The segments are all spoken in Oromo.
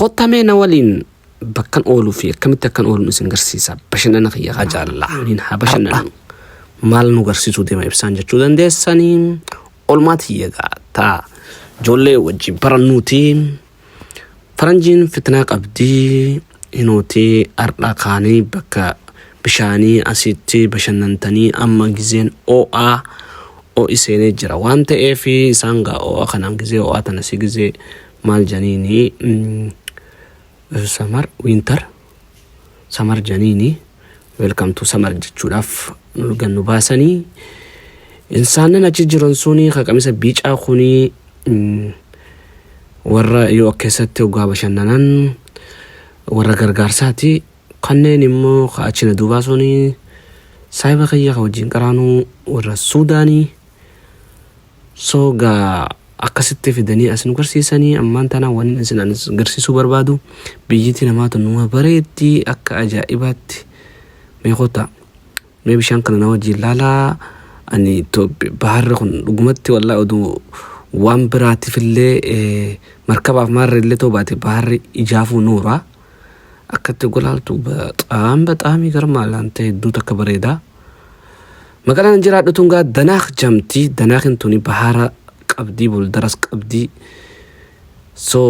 Kottaa mee na waliin bakkan ooluu fi akkamitti akkan oolun isin garsiisa. Bashannana kiyya haa jaallaa. Waliin haa bashannannu. Maal nu garsiisuu deema ibsaan jechuu dandeessanii. Olmaa tiyya gaa taa ijoollee wajjin barannuuti. Faranjiin fitnaa qabdi. Hinooti har'a kaanii bakka bishaanii asitti bashannantanii amma gizeen oo'aa oo'i seenee jira waan ta'eef isaan gaa oo'a kanaan gizee oo'aa tana si gizee maal janiini summer, winter, summer janiini, welcome to summer jechuudhaaf gannu baasanii. Insaanan achi jiran suni ka qamisa biicaa kuni warra yoo keessatti hoggaa bashannanan warra gargaarsaati. Kanneen immoo ka achi na duubaa suni saahiba kiyya ka wajjin qaraanuu warra Suudaanii. So gaa akkasitti fidanii as nu garsiisanii. Ammaan tana wanni isin anis garsiisuu barbaadu biyyiti namaa tun numa bareeddii akka ajaa'ibaatti. Mee kottaa mee bishaan kana na wajjin laalaa. Ani baharri kun dhugumatti wallaahi oduu waan biraatiif illee markabaaf maarra illee ta'uu baate baharri ijaafuu nuura. Akkatti golaaltu በጣም በጣም ይገርማል። አንተ hedduu takka bareedaa. Magaalaan jiraadhu tun gaa Danaak jamti. Danaakin tuni bahara qabdii, boldaras qabdii. So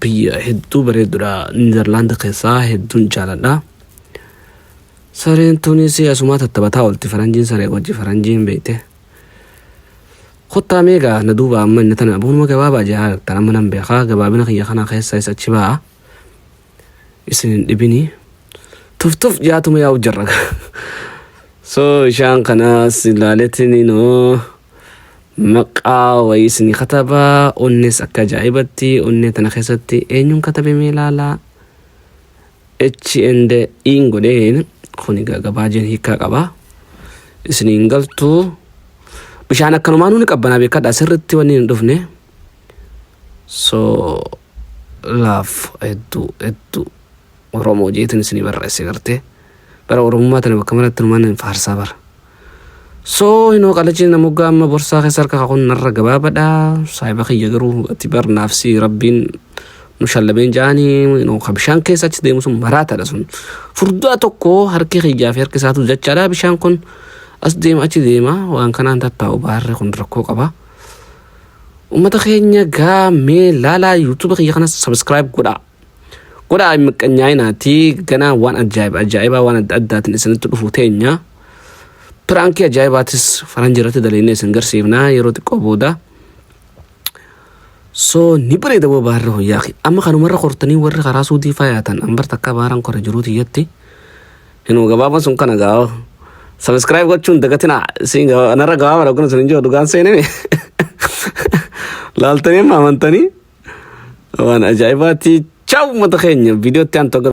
biyya hedduu bareeddudha. Nidarlaand keessaa hedduun jaaladha. Sareen tunis asumaa tattabataa oolti. Faranjiin saree wajji faranjiin beekte. Kottaa meegaa na duuba amma inni tana buunuma gabaabaa jaa tan amma nan beekaa gabaabina kiyya kana keessa isa achi ba'a. Isin hin dhibini. Tuf tuf jaatuma yaa'u jirra. So ishaan kanas ilaaleetiin noo maqaa wayii isinii katabaa. Onnees akka ajaa'ibatti onnee tana keessatti eenyuun katabe mee ilaalaa. H and E godheen kun egaa gabaajeen hiikaa qaba. Isiniin galtuu bishaan akkanumaan ni qabbanaa beekadha sirritti wanni hin dhufne. So laaf hedduu hedduu Oromoo jeetin isinii barreesse gartee. Bara Oromummaa tana bakka maratti numaan hin faarsaa bara. So hinoo qalachi namoggaa amma borsaa keessa harka kun narra gabaabadha. Saahiba kiyya garuu ati bar naafsi rabbiin nu shallabeen jaanii hinoo ka bishaan keessa achi deemu sun maraataadha sun. Furdaa tokko harki kiyyaa fi harki isaatu jechaadha. Bishaan kun as deema achi deema waan kanaan tattaa'u baarri kun rakkoo qaba. Uummata keenya gaa mee laalaa YouTube kiyya kanas subscribe godhaa. Godhaa hin miqqanyaa'inaati ganaa waan ajaa'iba ajaa'ibaa waan adda addaatiin isinitti dhufu teenya. Prankii ajaa'ibaatis faranjii irratti dalagnee isin garsiifnaa yeroo xiqqoo booda. So ni bareeda boo baarri hoyyaaqi. Amma kanumarra kortanii warri karaa suudii fayaatan ambar takka baaran kore jiruu tiyyatti. Hinuu gabaabaan sun kana gaa. Subscribe gochuun dagatina isin narra gabaabaa kun sun hin jiru dhugaan seename. Laaltanii amma amantanii waan ajaa'ibaati. Ciao uummata keenya viidiyootti aantu.